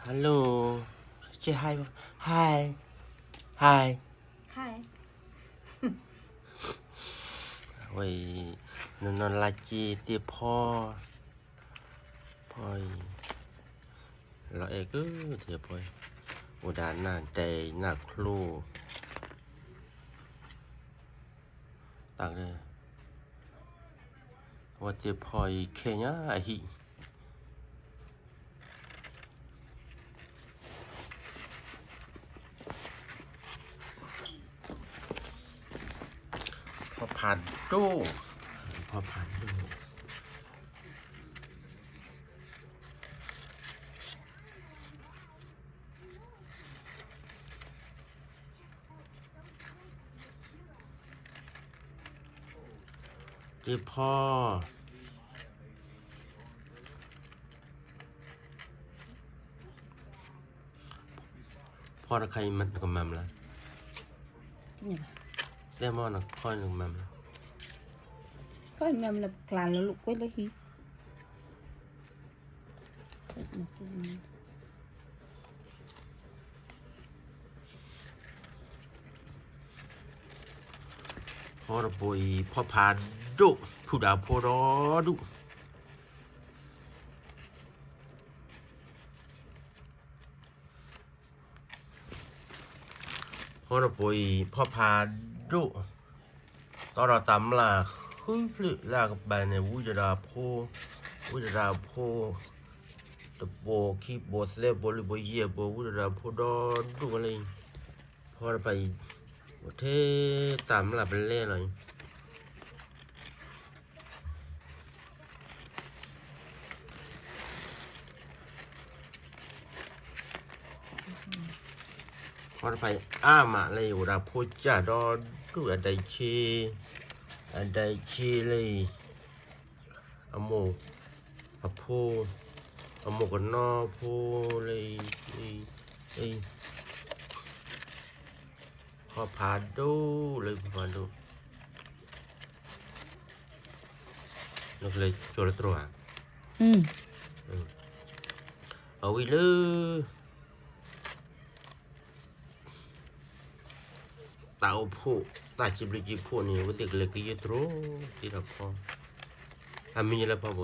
Hello, say hi, hi, hi. Hi. ဝဲအံၤ နနီၢ်လါက့သ့ၣ်ဖီ, ဖီအံၤ လီၤအဲၣ်က့ၤသ့ၣ်ဖီ, အိၣ်ဒၣ်နၢ်ဒဲးနၢ်ချိၣ်, တၢ်က ဝဲသ့ၣ်ဖီအံၤခဲညါအဟံၣ် ဖီဖးဒိၣ်, ဖီဖးဒိၣ်. သ့ၣ်ဖီ, ဖီတခါအံၤနကမၤမလဲၣ်, သ့ၣ်ဖီနခီနကမၤမလဲၣ်, ကမၤမလဲၣ် ကျါလၢလိာ်ကွဲလၢဟံၣ် ဖီတပိၤအံၤ ဖီဖးဒိၣ် ဖုၣ်ဒၣ်ဖိဒီဒူၣ်, ဖီတပိၤအံၤ ဖီဖးဒိၣ်, တီဒီးတၢ်မျၢ်ဃုဖျၢၣ် လၢအကပၤန့ၣ် ဝံတဒၣ်ဖိ, ဝံတဒၣ်ဖိ, တပိၤခံပိၤသၢပိၤလွံၢ်ပိၤယဲၢ်ပိၤ ဝံတဒၣ်ဖိဒီဒူၣ်ဝဲလၢအံၤ, ဖီတဖၣ်အံၤ အိၣ်ထဲတၢ်မျၢ်ပလဲလီၤအံၤ ဖီတဖၣ်အံၤအါမးလၢအံၤ အိၣ်ဒၣ်ဖိစၢ်ဒီဒူၣ် အဒဲးဆ့, အဒဲးဆ့လၢအံၤ, အမိၢ်အဖိ, အမိၢ်ကနီဖိလၢအံၤ, အံၤ, ဖီဖးဒိၣ်လၢဖီဖးဒိၣ် နကလဲၤကၠီလၢတြီၤဧါ, အဝံၤလၢ တၢ်အိၣ်ဖှိၣ် တၢ်စံးဘျုးစံးဖှိၣ်န့ၣ် အဝဲသ့ၣ်ကလဲၤကယဲၢ်တြီၤ သ့ဒီးဖီ, အမံၤလၢဖီဘိအံ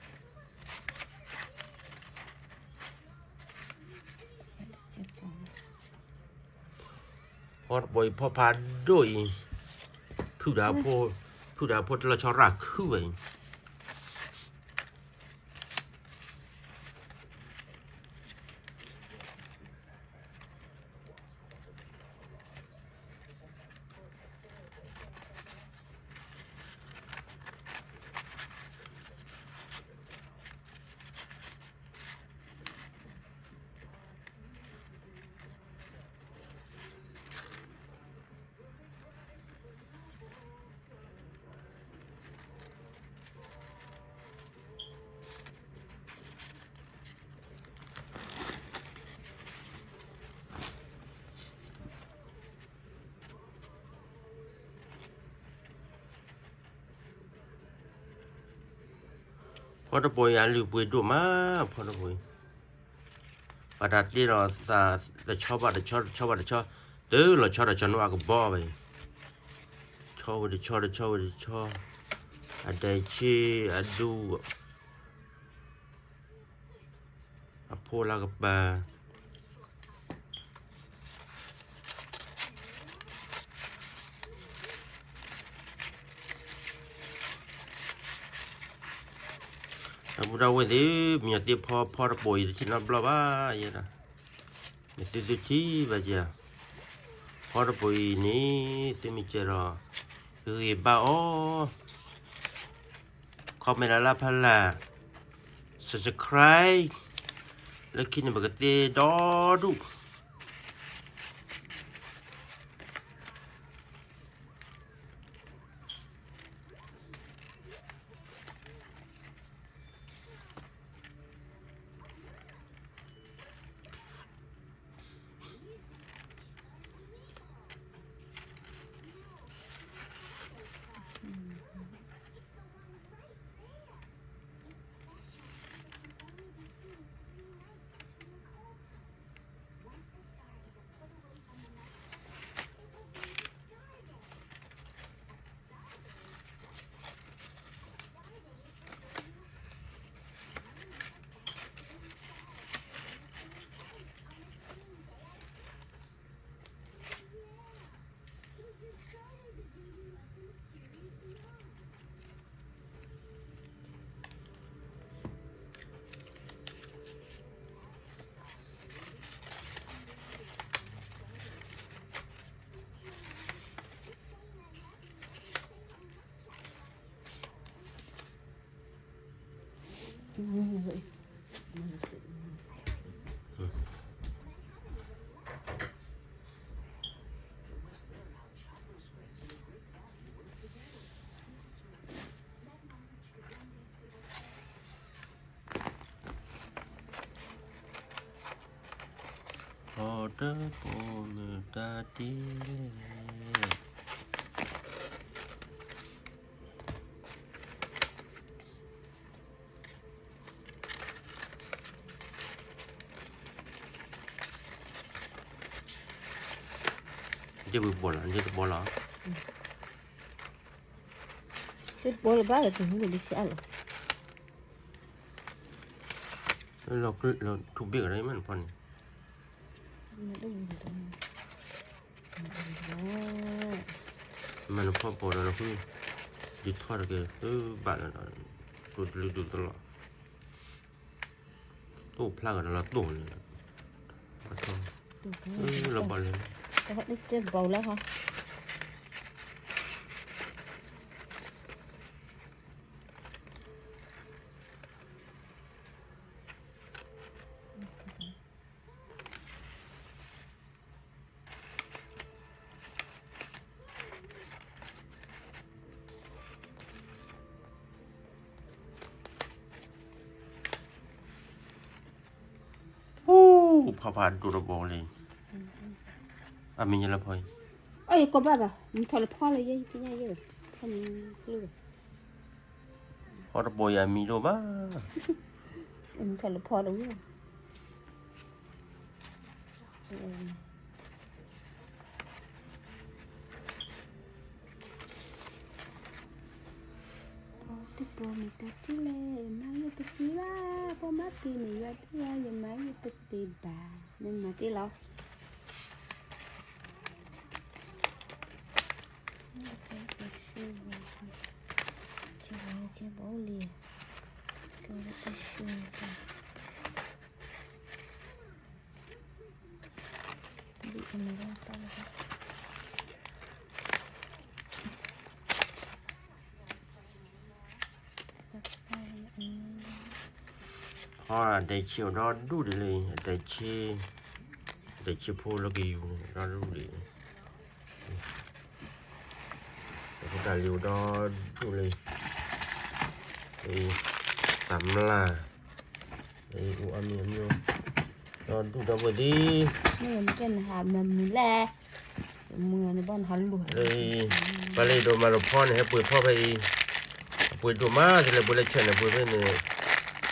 ၤ, ကဘၣ်ဖီလီၤ. ဖီတပိၤအံၤ ဖီဖးဒိၣ်အံၤ, ဖုၣ်ဒၣ်ဖိ, ဖုၣ်ဒၣ်ဖိတလီၤဆီရၣ်ခုဝဲအံၤ ဖီတပိၤအံၤ အလုၢ်အပှ့ၤဒိၣ်မး, ဖီတပိၤအံၤ, ပှၤတၢ်တ့ဒီးသး တဆီဘၣ်တဆီ တဆီဘၣ်တဆီ, တုၤလီၤဆီတဆီန့ၣ်အကဘီဘၣ်အံၤ, ဆီဝံၤတဆီ တဆီဝံၤတဆီ, အဒဲးဆ့အဒူၣ် အဖိလၢကပၤ တၢ်ဘူၣ်တၢ်ဝဲၢ်သ့ၣ် မ့ၢ်အသ့ၣ်ဖီ ဖီတပိၤအံၤတထံၣ်နီတဘျီဘၣ်ယဲဒၣ်, မ့ၢ်သုသုထံၣ်ဘၣ်ယဲ, ဖီတပိၤအံၤန့ၣ် သုမ့ၢ်ကဲဒီး ဂ့ၤဘၣ်အီၤ comment လၢဖးလၢ် subscribe လၢခံန့ၣ် ပကသ့ဒီဒူၣ် Mm-hmm. ဟီၣ်တပိာ်မုၣ်တၢ်တ့လဲၣ်. ယဘိလီၤ, ယတဘိလီၤ. ယတဘိလီၤဘၣ်လၢတဟူလၢဒ်ဆၢလီၤ. လီၤထူဘ့ၣ်ကဒီးမ့ၢ်နဖီန့ၣ်. မ့ၢ်နဖီပိာ်ဒီးနဃု, ယထီၣ်တက့ၢ်, သုဘၣ်လၢၤဒီး, တိၢ်တလုၢ်ဒုးတလီၢ်, တိၢ်ဖျါကဒီးလီၤတိၢ်န့ၣ်, လီၤဘၣ်လၢၤ, ဘၣ်လၢၤ. ဖီဖီဒိၣ်တဘိလံ, အမံၤယဲလၢဖီအံၤ, အယကိးဘၣ်ဘၣ်, မုၢ်ထီၣ်လၢဖီလၢယဲ, ဖီမုၢ်ကျိၣ်ဘၣ်, ဖီတဘိယၤမံၤဒိၣ်ဘၣ်, မုၢ်ထီၣ်လၢဖီတဝံၤ ပှၤတပိာ်မုၣ်တၢ်တ့လဲၣ်, မၤယတသ့ဘၣ်, ပှၤမၤတ့န့ၣ် ယွၤဒုးယၤ ယမၤယတသ့ဘၣ်, မ့ၢ်မၤတ့လီၤ. ဟီၣ်ဒဲးဆ့အိၣ်ဒီဒူၣ်ဒံးလံ, ဒဲးဆ့, ဒဲးဆ့ဖိလၢကယူၤန့ၣ် ဒီဒူၣ်ဒံးလံ. တၢ်ဖိတၢ်လံၤအိၣ်ဒီဒူၣ်လံ, တၢ်မျၢ်, အိၣ်အမံၤအမံၤ, ဒီဒူၣ်ဒီဘိဒံး, မ့ၢ်နကဲနဟးမၤမုာ်လဲၣ်, မုာ်နဘၣ်နဟးလူၤ, ပှၤလၢဒိၣ်မးလၢဖီန့ၣ် ဟဲပှ့ၤဖီဖဲအံၤ, အပှ့ၤဒိၣ်မး တလဲၤပှ့ၤလၢဆဲးန့ၣ် ပှ့ၤဖဲန့ၣ်,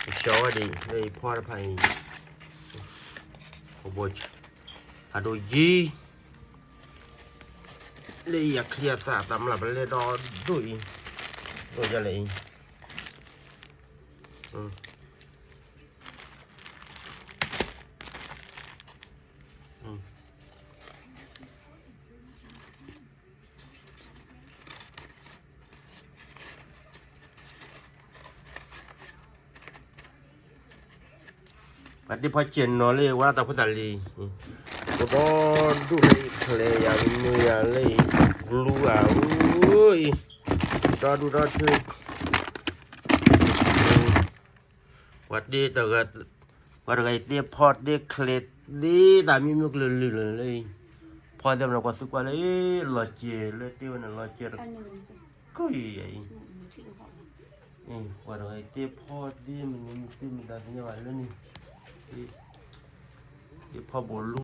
ကဆှီဝဲဒံး လၢအံၤဖီတဖၣ်အံၤ, အဘိ, အဒိယံၤ လၢအံၤအချံအသၣ် တၢ်မျၢ်ပလဲဒီဒူၣ်အံၤ, ဒိၣ်ယၤလၢအံၤ, ပှၤတ့ဖီစဲးနီၤလၢဝဲတၢ်ဖိတၢ်လံၤ, ပဒီဒူၣ်လၢအံၤ ချဲးယၤမုာ်ယၤလၢအံၤ, လူၤအါအံၤ, ဒီဒူၣ်ဒီထၢ, ပှၤတ့တဂၤ, ပှၤတဂၤအံၤတ့ဖီတ့ချဲး, တ့တၢ်မံၤမံၤကလုာ်လုာ်လၢအံၤ, ဖီသ့ၣ်မနုၤ ပှၤသံကွၢ်လၢလီၤစဲးလၢတ့ဝဲန့ၣ် လီၤစဲးတက့ၢ်အံၤ, ပှၤတဂၤအံၤတ့ဖီတ့ မနုၤမံၤသ့ၣ်မတၤသ့ၣ်ညါဘၣ်လၢန့ၣ်, တ့ဖီဘိးလူ